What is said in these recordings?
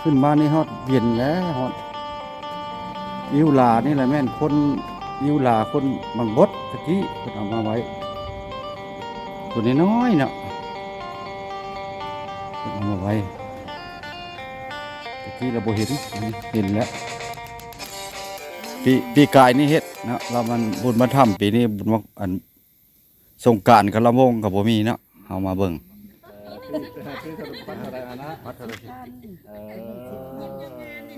ຂຶ້ນມານີ້ຮອດເຢັນແລ້ວ ຮອດ ອິ້ວຫຼານີ້ແຫຼະ ແມ່ນຄົນອິ້ວຫຼາ ຄົນບັງບົດ ຕະກີ້ເພິ່ນເອົາມາໄວ້ ຕົວນ້ອຍໆເນາະ ເພິ່ນເອົາມາໄວ້ ຕະກີ້ລະບໍ່ເຫັນ ເຫັນແລ້ວ ປີ ປີກາຍນີ້ເຮັດເນາະ ລະມັນບຸນມາທຳ ປີນີ້ບຸນມາ ອັນ ສົງການກະລຳວົງກະບໍ່ມີເນາະ ເຮົາມາເບິ່ງ ເອີ ຄື ຄື ຄື ບັດເທົ່າໃດ ອັນນະ ບັດເທົ່າໃດ ເອີ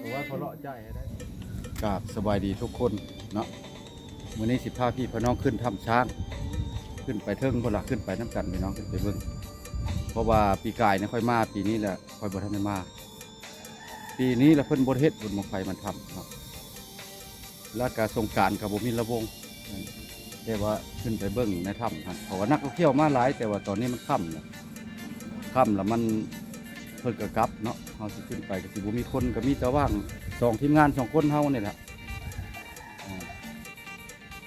ໂອ້ຍ ພໍເລາະຈ່າຍໃຫ້ໄດ້ ກາບສະບາຍດີທຸກຄົນເນາະ ມື້ນີ້ຊິພາພີ່ພານ້ອງຂຶ້ນຖ້ຳຊ້າງ ຂຶ້ນໄປເທິງພຸ້ນລະ ຂຶ້ນໄປນຳກັນພີ່ນ້ອງ ຂຶ້ນໄປເບິ່ງ ເພາະວ່າປີກາຍນີ້ຂ້ອຍມາ ປີນີ້ລະຂ້ອຍບໍ່ທັນໄດ້ມາ ປີນີ້ລະເພິ່ນບໍ່ໄດ້ເຮັດບຸນບັ້ງໄຟມັນທຳເນາະ ລະກະສົງການກະບໍ່ມີລະວົງ ແຕ່ວ່າຂຶ້ນໄປເບິ່ງໃນຖ້ຳຫັ້ນ ເພາະວ່ານັກທ່ອງທ່ຽວມາຫຼາຍ ແຕ່ວ່າຕອນນີ້ມັນຄ່ຳລະ ຄ່ຳລະມັນ ເພິ່ນກະກັບເນາະ ເຮົາຊິຂຶ້ນໄປກະຊິບໍ່ມີຄົນ ກະມີແຕ່ວ່າງສອງທີມງານສອງຄົນເຮົານີ້ແຫຼະ ອ່າ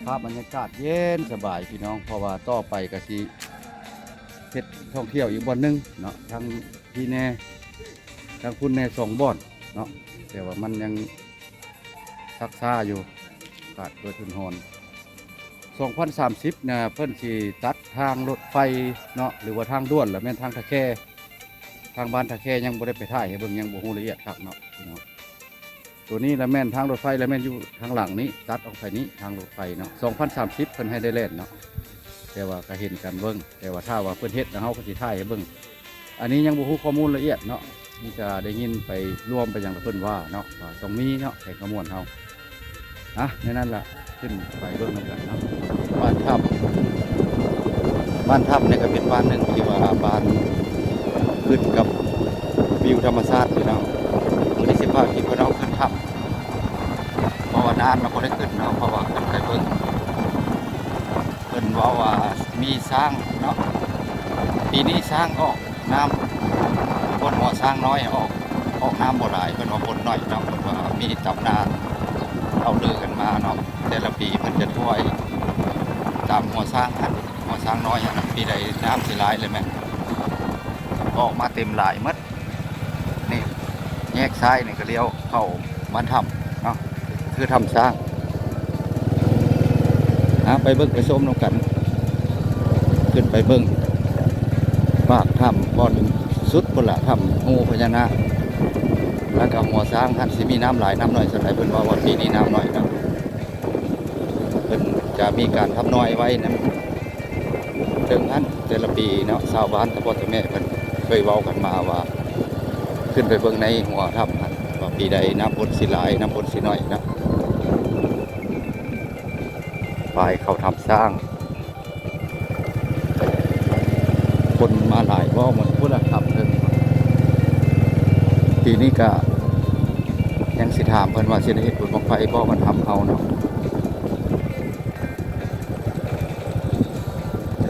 ພາບບັນຍາກາດເຢັນສະບາຍພີ່ນ້ອງ ເພາະວ່າຕໍ່ໄປກະຊິເຮັດທ່ອງທ່ຽວອີກບ່ອນໜຶ່ງເນາະ ທັງພີ້ແນ່ ທັງພຸ້ນແນ່ ສອງບ່ອນເນາະ ແຕ່ວ່າມັນຍັງຊັກຊ້າຢູ່ ຂາດເກີດທຶນຮອນ ສອງພັນສາມສິບນະ ເພິ່ນຊິຕັດທາງລົດໄຟເນາະ ຫຼືວ່າທາງດ່ວນ ລະແມ່ນທາງທ່າແຄ ທາງບ້ານທ່າແຄຍັງບໍ່ໄດ້ໄປຖ່າຍໃຫ້ເບິ່ງ ຍັງບໍ່ຮູ້ລະອຽດຄັກເນາະພີ່ນ້ອງ ໂຕນີ້ລະແມ່ນທາງລົດໄຟ ລະແມ່ນຢູ່ທາງຫຼັງນີ້ ຕັດອອກໄປນີ້ທາງລົດໄຟເນາະ ສອງພັນສາມສິບເພິ່ນໃຫ້ໄດ້ແລ່ນເນາະ ແຕ່ວ່າກະເຫັນກັນເບິ່ງ ແຕ່ວ່າຖ້າວ່າເພິ່ນເຮັດລະເຮົາກະຊິຖ່າຍໃຫ້ເບິ່ງ ອັນນີ້ຍັງບໍ່ຮູ້ຂໍ້ມູນລະອຽດເນາະ ມີແຕ່ໄດ້ຍິນໄປລວມໄປຫຍັງລະເພິ່ນວ່າເນາະ ວ່າຕ້ອງມີເນາະ ແຂວງຄຳມ່ວນເຮົາ ອ່ະ ແນວນັ້ນລະ ຂຶ້ນໄປເບິ່ງນຳກັນເນາະ ບ້ານຖ້ຳ ບ້ານຖ້ຳນີ້ກະເປັນບ້ານໜຶ່ງທີ່ວ່າບ້ານຂຶ້ນກັບວິວທຳມະຊາດພີ່ນ້ອງ ມື້ນີ້ຊິພາພີ່ພານ້ອງຂຶ້ນຖ້ຳ ເພາະວ່ານານລະບໍ່ໄດ້ຂຶ້ນເນາະ ເພາະວ່າຂຶ້ນໄປເບິ່ງ ເພິ່ນເວົ້າວ່າມີຊ້າງເນາະ ປີນີ້ຊ້າງອອກນ້ຳ ບ່ອນຫົວຊ້າງນ້ອຍອອກ ອອກນ້ຳບໍ່ຫຼາຍ ເພິ່ນວ່າຝົນໜ້ອຍເນາະ ເພິ່ນວ່າມີຕຳນານເລົ່າລືກັນມາເນາະ ແຕ່ລະປີເພິ່ນຈະຖ້ວຍຕາມຫົວຊ້າງຫັ້ນ ຫົວຊ້າງນ້ອຍຫັ້ນ ປີໃດນ້ຳຊິຫຼາຍລະແມ່ນອອກມາເຕັມຫຼາຍໝົດ ນີ້ແຍກຊ້າຍນີ້ກະລ້ຽວເຂົ້າບ້ານຖ້ຳເນາະ ຄືຖ້ຳຊ້າງ ອ່າ ໄປເບິ່ງໄປຊົມນຳກັນ ຂຶ້ນໄປເບິ່ງປາກຖ້ຳບ່ອນສຸດພຸ້ນລະ ຖ້ຳຮູພະຍານາກ ລະກະຫົວຊ້າງຫັ້ນຊິມີນ້ຳຫຼາຍນ້ຳໜ້ອຍສ່ຳໃດ ເພິ່ນເວົ້າວ່າປີນີ້ນ້ຳໜ້ອຍເນາະ ເພິ່ນຈະມີການທຳນອຍໄວ້ນຳ ເຖິງຫັ້ນແຕ່ລະປີເນາະ ຊາວບ້ານຕາພໍ່ຕາແມ່ເພິ່ນເຄີຍເວົ້າກັນມາວ່າ ຂຶ້ນໄປເບິ່ງໃນຫົວຖ້ຳຫັ້ນ ວ່າປີໃດນ້ຳຝົນຊິຫຼາຍ ນ້ຳຝົນຊິໜ້ອຍເນາະ ປາຍເຂົ້າຖ້ຳຊ້າງ ຄົນມາຫຼາຍບໍ່ ໝົດພຸ້ນລະຖ້ຳເທິງ ປີນີ້ກະຍັງຊິຖາມເພິ່ນວ່າຊິໄດ້ເຮັດບຸນບັ້ງໄຟບໍ່ ມັນຖ້ຳເຮົາເນາະ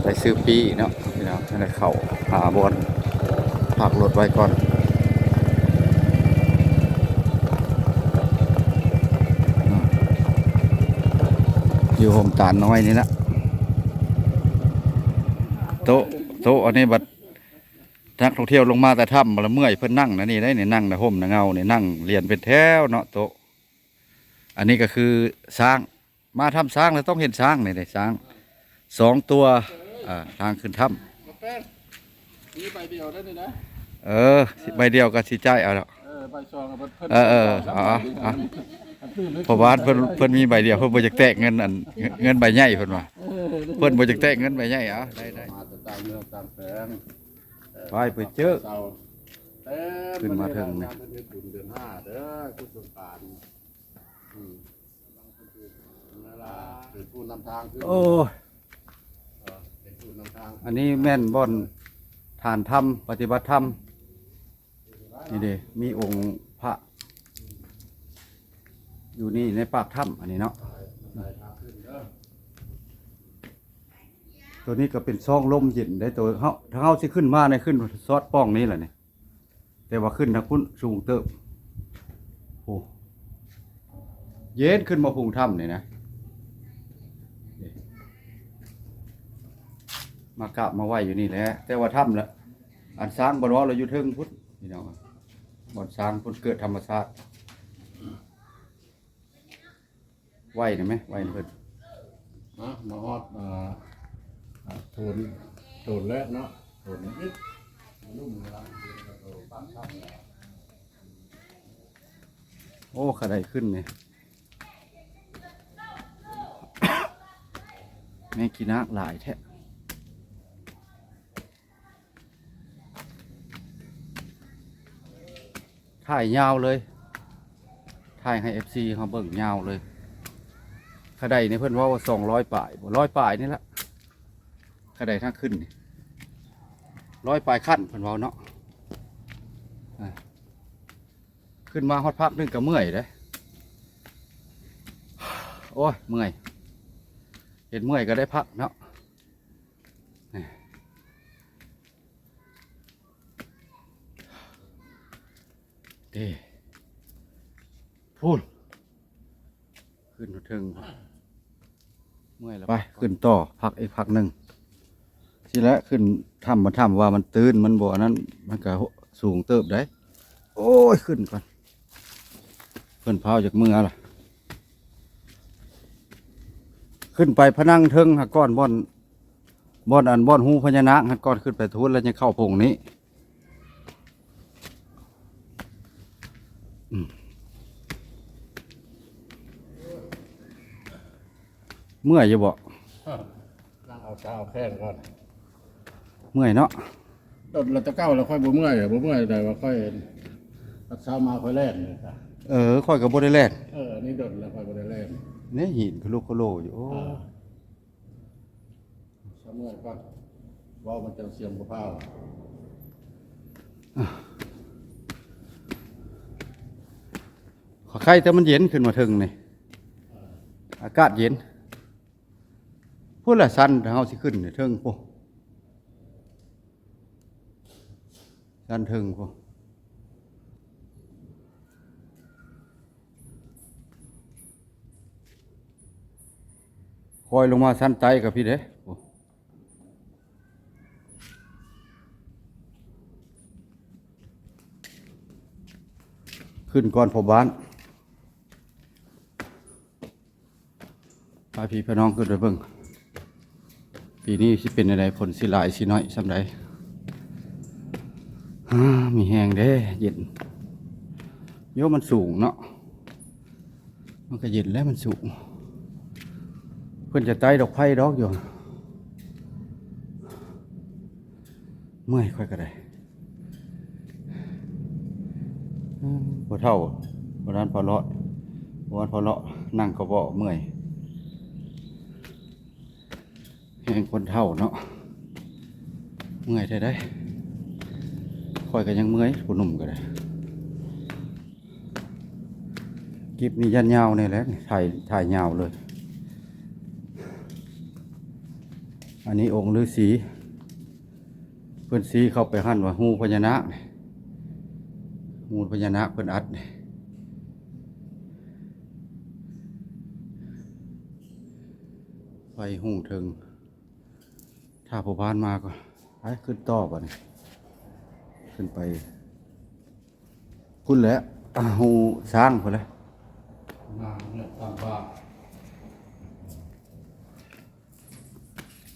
ໄປຊື້ປີ້ເນາະພີ່ນ້ອງ ໄດ້ເຂົ້າຫາບ່ອນພັກລົດໄວ້ກ່ອນ ຢູ່ຮົ່ມຕານນ້ອຍນີ້ລະ ໂຕະ ໂຕະ ອັນນີ້ບັດນັກທ່ອງທ່ຽວລົງມາແຕ່ຖ້ຳລະເມື່ອຍ ເພິ່ນນັ່ງນະນີ້ໄດ໋ ນີ້ນັ່ງນະຮົ່ມນະເງົານີ້ ນັ່ງລຽນເປັນແຖວເນາະ ໂຕະ ອັນນີ້ກະຄືຊ້າງ ມາຖ້ຳຊ້າງລະຕ້ອງເຫັນຊ້າງນີ້ເດ້ ຊ້າງສອງຕົວ ເອີ ທາງຂຶ້ນຖ້ຳ ບໍ່ແປນ ມີໃບດຽວໄດ້ນີ້ນະ ເອີ ໃບດຽວກະຊິຈ່າຍເອົາດອກ ເອີ ໃບສອງເພິ່ນ ເອີ ເອີ ເອົາ ເອົາ ເອົາ ເພາະວ່າເພິ່ນ ເພິ່ນມີໃບດຽວ ເພິ່ນບໍ່ຢາກແຕກເງິນ ອັນ ເງິນໃບໃຫຍ່ ເພິ່ນວ່າ ເອີ ເພິ່ນບໍ່ຢາກແຕກເງິນໃບໃຫຍ່ ເອົາ ໄດ້ ໄດ້ ມາແຕ່ຕ່າງເມືອງຕ່າງແຂວງ ເອີ ໄປ ໄປເຈີ ເຊົາ ຂຶ້ນມາເທິງນີ້ ເພິ່ນເຮັດບຸນເດືອນຫ້າເດີ ຄືສົງການ ອືມ ເປັນຜູ້ນຳທາງ ໂອ້ຍ ເປັນຜູ້ນຳທາງ ອັນນີ້ແມ່ນບ່ອນຖານທຳ ປະຕິບັດທຳ ນີ້ເດ້ ມີອົງພະຢູ່ນີ້ໃນປາກຖ້ຳ ອັນນີ້ເນາະ ໂຕນີ້ກະເປັນຊ່ອງລົມເຢັນໄດ໋ ໂຕເຮົາ ຖ້າເຮົາຊິຂຶ້ນມານີ້ ຂຶ້ນຊອດປ່ອງນີ້ລະນີ້ ແຕ່ວ່າຂຶ້ນທາງພຸ້ນສູງເຕີບ ໂອ້ ເຢັນຂຶ້ນມາພຸງຖ້ຳນີ້ນະ ມາກາບມາໄຫວ້ຢູ່ນີ້ແຫຼະ ແຕ່ວ່າຖ້ຳລະ ອັນຊ້າງບ່ອນເວົ້າລະຢູ່ເທິງພຸ້ນ ພີ່ນ້ອງ ບ່ອນຊ້າງເພິ່ນເກີດທຳມະຊາດ. ໄຫວ້ນະແມະ ໄຫວ້ນະເພິ່ນ. ມາ ມາຮອດ ອ່າ ອ່າ ໂທນ ໂທນແລກເນາະ ໂທນນີ້ ລຸ່ມແລ້ວ ໂຕປາກຖ້ຳແລ້ວ. ໂອ້ ຂະໄດຂຶ້ນນີ້ ແມ່ງຂີ້ນາກຫຼາຍແທ້. ຖ່າຍຍາວເລີຍ ຖ່າຍໃຫ້ເອັຟຊີເຮົາເບິ່ງຍາວເລີຍ. ຂະໄດນີ້ເພິ່ນເວົ້າວ່າສອງຮ້ອຍປາຍ ບໍ່ ຮ້ອຍປາຍນີ້ລະ ຂະໄດທາງຂຶ້ນນີ້ ຮ້ອຍປາຍຂັ້ນເພິ່ນເວົ້າເນາະ. ອາ ຂຶ້ນມາຮອດພັກໜຶ່ງກໍເມື່ອຍເດ້ ໂອ້ຍ ເມື່ອຍ ເຮັດເມື່ອຍກໍໄດ້ພັກເນາະ. ເດ້ ພຸ້ນ ຂຶ້ນມາເທິງ ເມື່ອຍແລ້ວ ໄປ ຂຶ້ນຕໍ່ ພັກອີກພັກໜຶ່ງ. ຊິແຫຼະ ຂຶ້ນຖ້ຳ ມັນຖ້ຳວ່າມັນຕື້ນ ມັນບໍ່ອັນນັ້ນ ມັນກໍສູງເຕີບໃດ໋. ໂອ້ຍ ຂຶ້ນກ່ອນ ເພິ່ນພາວຈາກເມືອລະ ຂຶ້ນໄປພະນັງເທິງຫາກ່ອນ ບ່ອນ ບ່ອນອັນ ບ່ອນຮູພະຍານາກຫັ້ນກ່ອນ ຂຶ້ນໄປພຸ້ນແລ້ວຍັງເຂົ້າໂພງນີ້. ອືມ ເມື່ອຍຢູ່ບໍ່? ນັ່ງເອົາຊາເອົາແຂງກ່ອນ. ເມື່ອຍເນາະ. ດົນແລ້ວ ແຕ່ເກົ່າແລ້ວຂ້ອຍບໍ່ເມື່ອຍ ບໍ່ເມື່ອຍ ແຕ່ວ່າຂ້ອຍ ຮັກສາມາຂ້ອຍແລ່ນ. ເອີ ຂ້ອຍກໍບໍ່ໄດ້ແລ່ນ. ເອີ ອັນນີ້ດົນແລ້ວຂ້ອຍບໍ່ໄດ້ແລ່ນ. ນີ້ຫີນຄະລຸຄະໂຫຼຢູ່. ໂອ້ ສະເໝືອນກ່ອນ ເວົ້າມັນຈັ່ງສຽງບໍ່ພາວ. ຂໍໄຄແຕ່ມັນເຢັນຂຶ້ນມາເທິງນີ້ ອາກາດເຢັນ. ພຸ້ນລະ ຊັ້ນເຮົາຊິຂຶ້ນເທິງພຸ້ນ ຊັ້ນເທິງພຸ້ນ. ຄ່ອຍລົງມາຊັ້ນໃຕ້ກໍພີ້ເດ້. ຂຶ້ນກ່ອນພໍ່ບ້ານ. ພາພີ່ພານ້ອງຂຶ້ນໄປເບິ່ງ ປີນີ້ຊິເປັນແນວໃດ ຝົນຊິຫຼາຍຊິໜ້ອຍສ່ຳໃດ. ອາ ມີແຮງເດ້ ເຢັນ. ໂຍ ມັນສູງເນາະ ມັນກໍເຢັນແຫຼະ ມັນສູງ. ເພິ່ນຈະໄຕ້ດອກໄຜ່ດອກຢູ່. ເມື່ອຍ ຂ້ອຍກໍໄດ້. ອືມ ບໍ່ເຖົ້າ ບໍ່ທັນພໍເລາະ ບໍ່ທັນພໍເລາະ ນັ່ງກໍບໍ່ເມື່ອຍ. ແຮງຄົນເຖົ້າເນາະ ເມື່ອຍແທ້ໃດ໋. ຂ້ອຍກໍຍັງເມື່ອຍ ຜູ້ໜຸ່ມກໍໄດ້. ຄລິບນີ້ຢ້ານຍາວແນ່ແຫຼະ ຖ່າຍ ຖ່າຍຍາວເລີຍ. ອັນນີ້ອົງລືສີ ເພິ່ນຊີ້ເຂົ້າໄປຫັ້ນວ່າຮູພະຍານາກ ຮູພະຍານາກເພິ່ນອັດ. ໄຟຮຸ່ງເທິງ ຖ້າພໍ່ບ້ານມາກໍໄປຂຶ້ນຕໍ່ບາດນີ້ ຂຶ້ນໄປ ພຸ້ນແຫຼະ ອາ ຮູຊ້າງພຸ້ນແຫຼະ.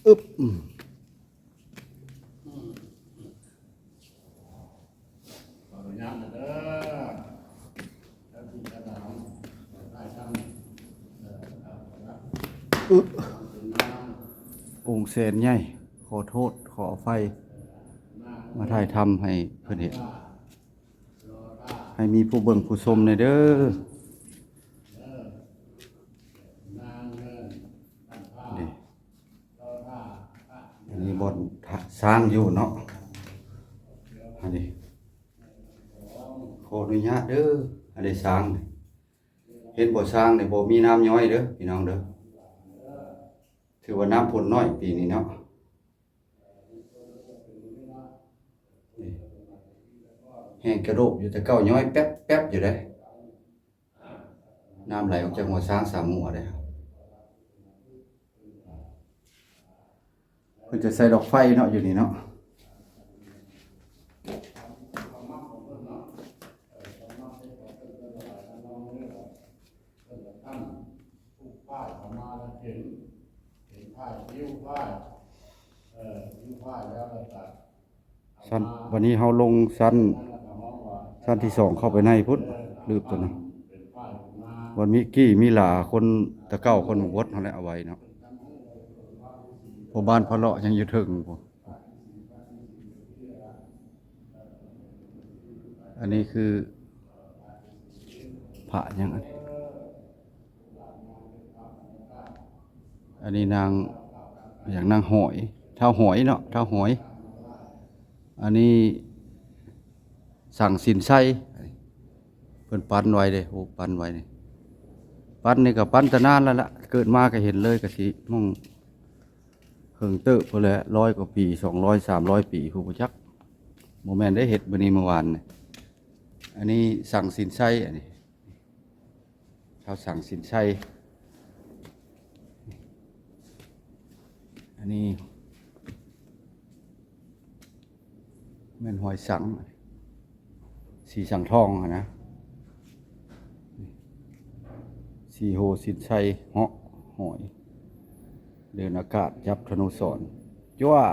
ອຶບ ອືມ ຂໍອະນຸຍາດນະເດີ ອຶບ ອົງແສນໃຫຍ່ ຂໍໂທດ ຂໍອະໄພ ມາຖ່າຍທຳໃຫ້ເພິ່ນເຫັນ. ໃຫ້ມີຜູ້ເບິ່ງຜູ້ຊົມແດ່ເດີ. ນີ້ ອັນນີ້ບ່ອນຊ້າງຢູ່ເນາະ. ອັນນີ້ ຂໍອະນຸຍາດເດີ. ອັນນີ້ຊ້າງ ເຫັນບໍ່ ຊ້າງນີ້ບໍ່ມີນ້ຳຍ້ອຍເດີພີ່ນ້ອງເດີ. ຖືວ່ານ້ຳຝົນໜ້ອຍປີນີ້ເນາະ. ນີ້ ແຮງກະໂດກຢູ່ ແຕ່ເກົ່າຍ້ອຍແປັບໆຢູ່ເດ້. ນ້ຳໄຫຼອອກຈາກຫົວຊ້າງສາມຫົວເດ້. ເພິ່ນຈະໃສ່ດອກໄຟເນາະ ຢູ່ນີ້ເນາະ. ຊັ້ນ ບັດນີ້ເຮົາລົງຊັ້ນ ຊັ້ນທີສອງເຂົ້າໄປໃນພຸ້ນ ລືບຕົວນັ້ນ ບ່ອນມີກີ່ມີຫຼາຄົນແຕ່ເກົ່າ ຄົນບັງບົດຫັ້ນແຫຼະເອົາໄວ້ເນາະ ພໍ່ບ້ານພະເລາະຍັງຢູ່ເທິງພຸ້ນ. ອັນນີ້ຄືພະຫຍັງອັນນີ້? ອັນນີ້ນາງຫຍັງ ນາງຫອຍ ທ້າວຫອຍເນາະ ທ້າວຫອຍ. ອັນນີ້ສັງສິນໄຊ ເພິ່ນປັນໄວ້ເດ້ ໂອ້ ປັນໄວ້ນີ້ ປັນນີ້ກໍປັນແຕ່ນານແລ້ວລະ ເກີດມາກໍເຫັນເລີຍ ກໍຊິມ່ອງ ເຫິງເຕີບພຸ້ນແຫຼະ ຮ້ອຍກວ່າປີ ສອງຮ້ອຍ ສາມຮ້ອຍປີພຸ້ນ ບໍ່ຈັກ ບໍ່ແມ່ນໄດ້ເຮັດມື້ນີ້ມື້ວານນີ້. ອັນນີ້ສັງສິນໄຊ ອັນນີ້ທ້າວສັງສິນໄຊ. ອັນນີ້ ແມ່ນຫອຍສັງ ສີສັງທອງຫັ້ນນະ ສີໂຫສິນໄຊ ເຫາະຫອຍ ເດີນອາກາດ ຈັບທະນູສອນ ຈ້ວາ.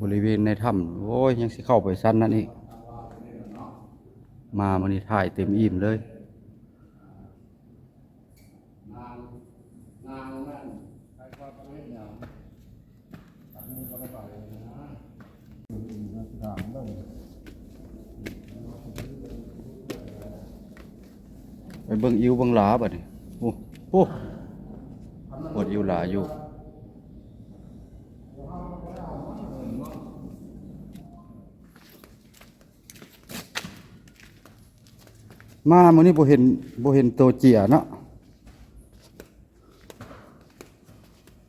ບໍລິເວນໃນຖ້ຳ ໂອ້ຍ ຍັງຊິເຂົ້າໄປຊັ້ນນັ້ນອີກ ມາມື້ນີ້ຖ່າຍເຕັມອີ່ມເລີຍ. ໄປເບິ່ງອິ້ວເບິ່ງຫຼາບັດນີ້ ໂອ້ ໂອ້ ປວດອິ້ວຫຼາຢູ່. ມາມື້ນີ້ບໍ່ເຫັນ ບໍ່ເຫັນໂຕເຈຍເນາະ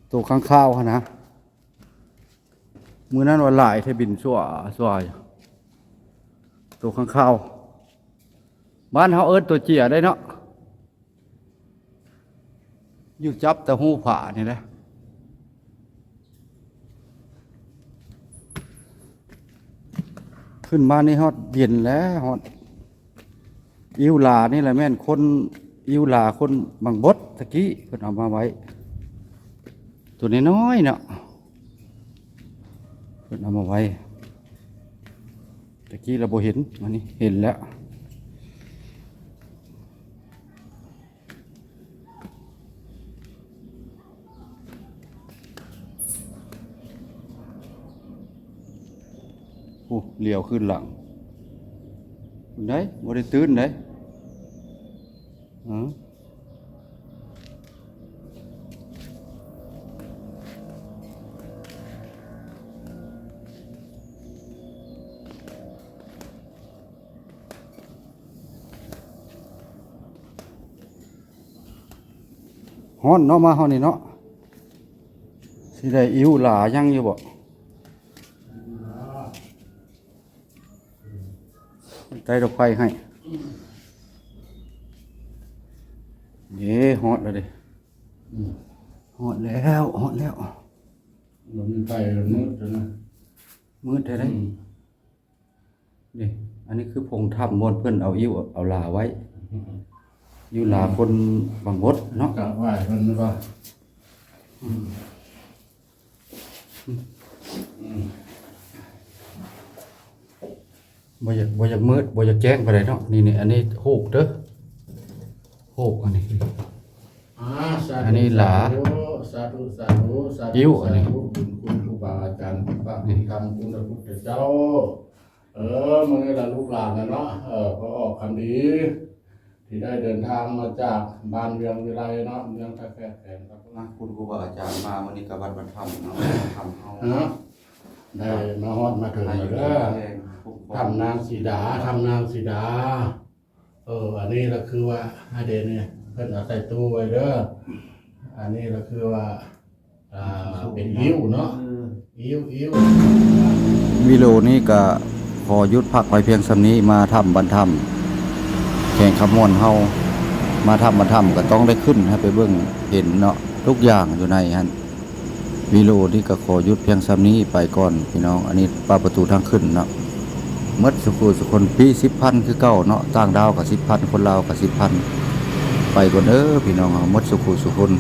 ໂຕຄ້າງຄາວຫັ້ນນະ ມື້ນັ້ນວ່າຫຼາຍແທ້ ບິນຊົ່ວຊ່ວ ໂຕຄ້າງຄາວ ບ້ານເຮົາເອີ້ນໂຕເຈຍໄດ໋ເນາະ. ຢູ່ຈັບແຕ່ຮູຜານີ້ແຫຼະ ຂຶ້ນມານີ້ຮອດເຢັນແລ້ວ ຮອດອິ້ວຫຼານີ້ແຫຼະ ແມ່ນຄົນອິ້ວຫຼາຄົນບັງບົດຕະກີ້ ເພິ່ນເອົາມາໄວ້ ໂຕນ້ອຍໆເນາະ ເພິ່ນເອົາມາໄວ້ ຕະກີ້ລະບໍ່ເຫັນ ມານີ້ເຫັນແລ້ວ. ໂອ້ ຫຼຽວຄືນຫຼັງ ພຸ້ນໃດ໋ ບໍ່ໄດ້ຕື່ນໃດ໋ ເອີ. ຮ້ອນເນາະ ມາຮອດນີ້ເນາະ ຊິໄດ້ອິ້ວຫຼາຍັງຢູ່ບໍ່? ໄຕ້ດອກໄຟໃຫ້ ເດ້ ຮອດແລ້ວເດ້ ຮອດແລ້ວ ຮອດແລ້ວ ບໍ່ມີໄຟ ມືດແລ້ວນະ ມືດແທ້ເດ້. ນີ້ ອັນນີ້ຄືໂພງຖ້ຳ ບ່ອນເພິ່ນເອົາອິ້ວເອົາຫຼາໄວ້ ອິ້ວຫຼາຄົນບັງບົດເນາະ ກາບໄຫວ້ເພິ່ນວ່າ ອືມ ອືມ ບໍ່ຢາກ ບໍ່ຢາກມືດ ບໍ່ຢາກແຈ້ງປານໃດເນາະ. ນີ້ ນີ້ ອັນນີ້ຮູບເດີ ຮູບອັນນີ້ ອາ ສາທຸ ອັນນີ້ຫຼາ ສາທຸ ສາທຸ ສາທຸ ອິ້ວອັນນີ້ ສາທຸ ບຸນຄຸນຄູບາອາຈານ ພະຄຸນທຳ ຄຸນພະພຸດທະເຈົ້າ. ເອີ ມື້ນີ້ລະລູກຫຼານນະເນາະ ເອີ ພໍອອກຄຳດີ ທີ່ໄດ້ເດີນທາງມາຈາກບ້ານວຽງວິໄລເນາະ ເມືອງທ່າແຂກ ແຂວງຕາໂພນ ຄຸນຄູບາອາຈານມາມື້ນີ້ກະວັດບັນທຳເນາະ ວັດບັນທຳເຮົາ ຮະ ໄດ້ມາຮອດມາເຖິງແລ້ວເດີ ຖ້ຳນາງສີດາ ຖ້ຳນາງສີດາ. ເອີ ອັນນີ້ລະຄືວ່າ ອັນເດນີ້ ເພິ່ນເອົາໃສ່ຕູ້ໄວ້ເດີ ອັນນີ້ລະຄືວ່າ ອ່າ ເປັນອິ້ວເນາະ ອິ້ວ ອິ້ວ. ວິດີໂອນີ້ກະຂໍຢຸດພັກໄວ້ພຽງສ່ຳນີ້. ມາຖ້ຳບັນທຳ ແຂວງຄຳມ່ວນເຮົາ ມາຖ້ຳບັນທຳກະຕ້ອງໄດ້ຂຶ້ນໃຫ້ໄປເບິ່ງເຫັນເນາະ ທຸກຢ່າງຢູ່ໃນຫັ້ນ. ວິດີໂອນີ້ກະຂໍຢຸດພຽງສ່ຳນີ້ໄປກ່ອນພີ່ນ້ອງ. ອັນນີ້ປະປະຕູທາງຂຶ້ນເນາະ ໝົດສູ່ຄູ່ສູ່ຄົນ ປີສິບພັນຄືເກົ່າເນາະ, ຕ່າງດາວກໍສິບພັນ ຄົນລາວກໍສິບພັນ. ໄປກ່ອນເດີພີ່ນ້ອງເຮົາ ໝົດສູ່ຄູ່ສູ່ຄົນ.